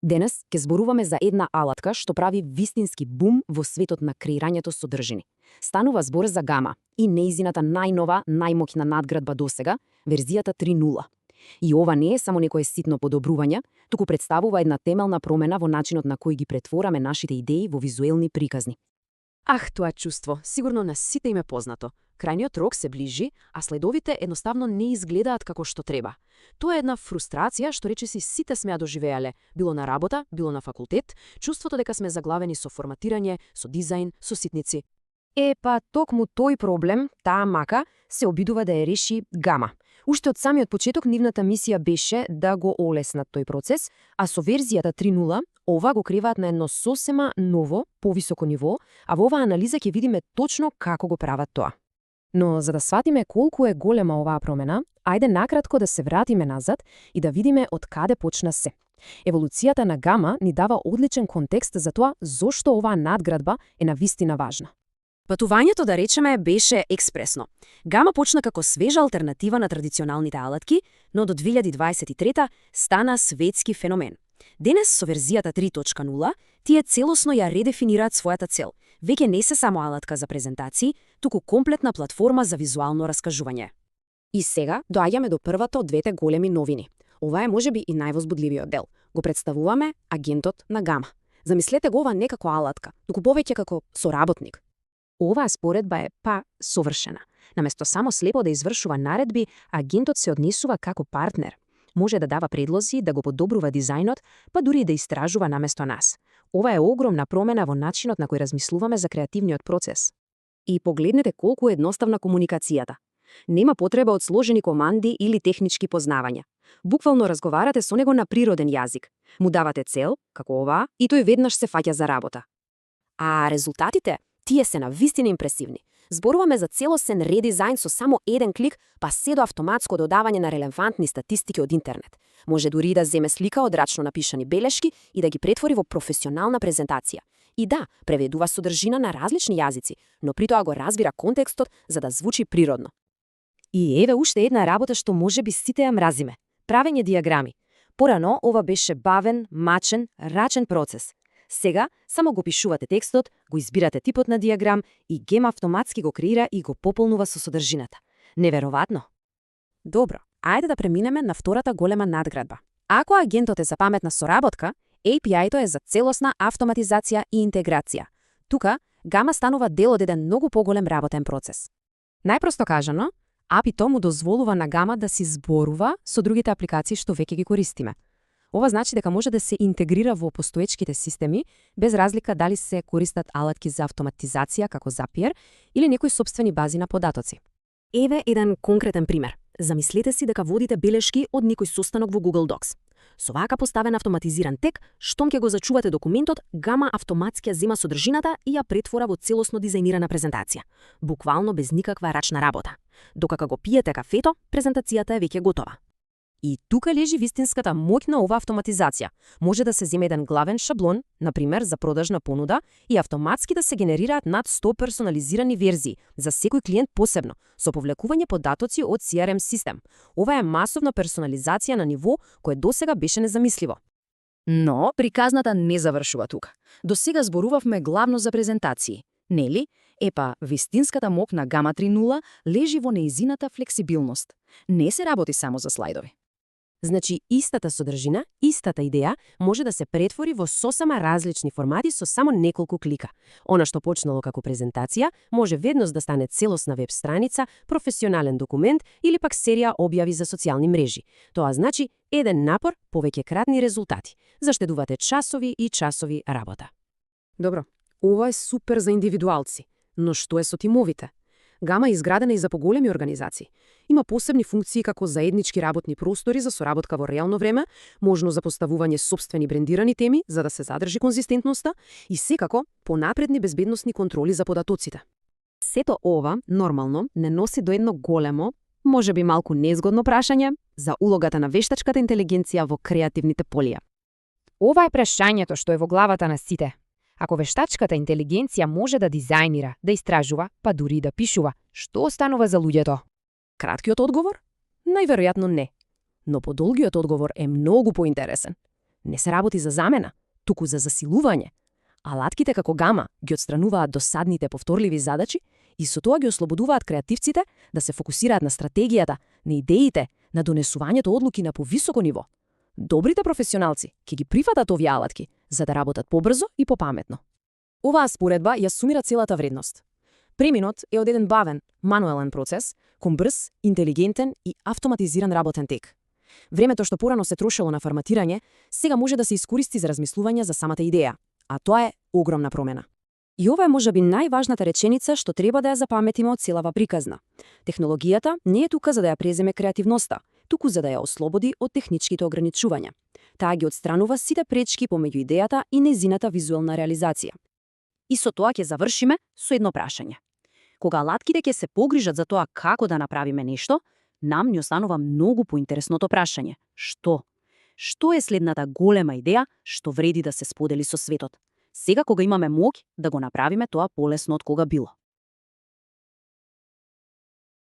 Денес ќе зборуваме за една алатка што прави вистински бум во светот на креирањето содржини. Станува збор за Гама и нејзината најнова, најмоќна надградба досега, верзијата 3.0. И ова не е само некое ситно подобрување, туку представува една темелна промена во начинот на кој ги претвораме нашите идеи во визуелни приказни. Ах, тоа чувство, сигурно на сите им е познато. Крајниот рок се ближи, а следовите едноставно не изгледаат како што треба. Тоа е една фрустрација што речиси сите сме ја доживеале, било на работа, било на факултет, чувството дека сме заглавени со форматирање, со дизајн, со ситници. Па токму тој проблем, таа мака, се обидува да ја реши Гама. Уште од самиот почеток нивната мисија беше да го олеснат тој процес, а со верзијата 3.0 ова го криваат на едно сосема ново, повисоко ниво, а во оваа анализа ќе видиме точно како го прават тоа. Но за да сватиме колку е голема оваа промена, ајде накратко да се вратиме назад и да видиме од каде почна се. Еволуцијата на Гама ни дава одличен контекст за тоа зошто оваа надградба е навистина важна. Патувањето, да речеме, беше експресно. Гама почна како свежа алтернатива на традиционалните алатки, но до 2023 стана светски феномен. Денес со верзијата 3.0 тие целосно ја редефинираат својата цел. Веќе не се само алатка за презентации, туку комплетна платформа за визуално раскажување. И сега доаѓаме до првата од двете големи новини. Ова е можеби и највозбудливиот дел. Го представуваме агентот на Гама. Замислете го ова не како алатка, туку повеќе како соработник. Оваа споредба е совршена. Наместо само слепо да извршува наредби, агентот се однесува како партнер. Може да дава предлози, да го подобрува дизајнот, па дури да истражува наместо нас. Ова е огромна промена во начинот на кој размислуваме за креативниот процес. И погледнете колку е едноставна комуникацијата. Нема потреба од сложени команди или технички познавања. Буквално разговарате со него на природен јазик. Му давате цел, како оваа, и тој веднаш се фаќа за работа. А резултатите? Тие се навистина импресивни. Зборуваме за целосен редизајн со само еден клик, па се до автоматско додавање на релевантни статистики од интернет. Може дури да земе слика од рачно напишани белешки и да ги претвори во професионална презентација. И да, преведува содржина на различни јазици, но при тоа го разбира контекстот за да звучи природно. И еве уште една работа што можеби сите ја мразиме. Правење диаграми. Порано ова беше бавен, мачен, рачен процес. Сега само го пишувате текстот, го избирате типот на диаграм и Гема автоматски го креира и го пополнува со содржината. Неверојатно. Добро, ајде да преминеме на втората голема надградба. Ако агентот е за паметна соработка, API-то е за целосна автоматизација и интеграција. Тука Гама станува дел од еден многу поголем работен процес. Најпросто кажано, API-то му дозволува на Гама да си зборува со другите апликации што веќе ги користиме. Ова значи дека може да се интегрира во постоечките системи, без разлика дали се користат алатки за автоматизација како Zapier или некои сопствени бази на податоци. Еве еден конкретен пример. Замислете си дека водите белешки од некој состанок во Google Docs. Со вака поставен автоматизиран тек, штом ќе го зачувате документот, Гама автоматски ја зема содржината и ја претвора во целосно дизајнирана презентација. Буквално без никаква рачна работа. Докако го пиете кафето, презентацијата е веќе готова. И тука лежи вистинската моќ на ова автоматизација. Може да се земе еден главен шаблон, например за продажна понуда, и автоматски да се генерираат над 100 персонализирани верзии за секој клиент посебно, со повлекување податоци од CRM систем. Ова е масовна персонализација на ниво кое досега беше незамисливо. Но приказната не завршува тука. До сега зборувавме главно за презентации, нели? Вистинската моќ на Гама 3.0 лежи во нејзината флексибилност. Не се работи само за слайдови. Значи, истата содржина, истата идеја може да се претвори во сосема различни формати со само неколку клика. Она што почнало како презентација, може веднаш да стане целосна веб страница, професионален документ или пак серија објави за социјални мрежи. Тоа значи еден напор, повеќе кратни резултати. Заштедувате часови и часови работа. Добро, ова е супер за индивидуалци, но што е со тимовите? Гама е изградена и за поголеми организации. Има посебни функции како заеднички работни простори за соработка во реално време, можно за поставување сопствени брендирани теми за да се задржи конзистентноста и секако понапредни безбедносни контроли за податоците. Сето ова, нормално, не носи до едно големо, можеби малку незгодно прашање за улогата на вештачката интелигенција во креативните полија. Ова е прашањето што е во главата на сите. Ако вештачката интелигенција може да дизајнира, да истражува, па дури да пишува, што останува за луѓето? Краткиот одговор? Најверојатно не. Но подолгиот одговор е многу поинтересен. Не се работи за замена, туку за засилување. Алатките како гама ги отстрануваат досадните повторливи задачи и со тоа ги ослободуваат креативците да се фокусираат на стратегијата, на идеите, на донесувањето одлуки на повисоко ниво. Добрите професионалци ќе ги прифатат овие алатки за да работат побрзо и попаметно. Оваа споредба ја сумира целата вредност. Преминот е од еден бавен, мануелен процес кон брз, интелигентен и автоматизиран работен тек. Времето што порано се трошело на форматирање, сега може да се искористи за размислување за самата идеја, а тоа е огромна промена. И ова е можеби најважната реченица што треба да ја запаметиме од целава приказна. Технологијата не е тука за да ја преземе креативноста, туку за да ја ослободи од техничките ограничувања. Таа ги отстранува сите пречки помеѓу идејата и незината визуелна реализација. И со тоа ќе завршиме со едно прашање. Кога алатките ќе се погрижат за тоа како да направиме нешто, нам ни останува многу поинтересното прашање. Што? Што е следната голема идеја што вреди да се сподели со светот? Сега кога имаме моќ да го направиме тоа полесно од кога било.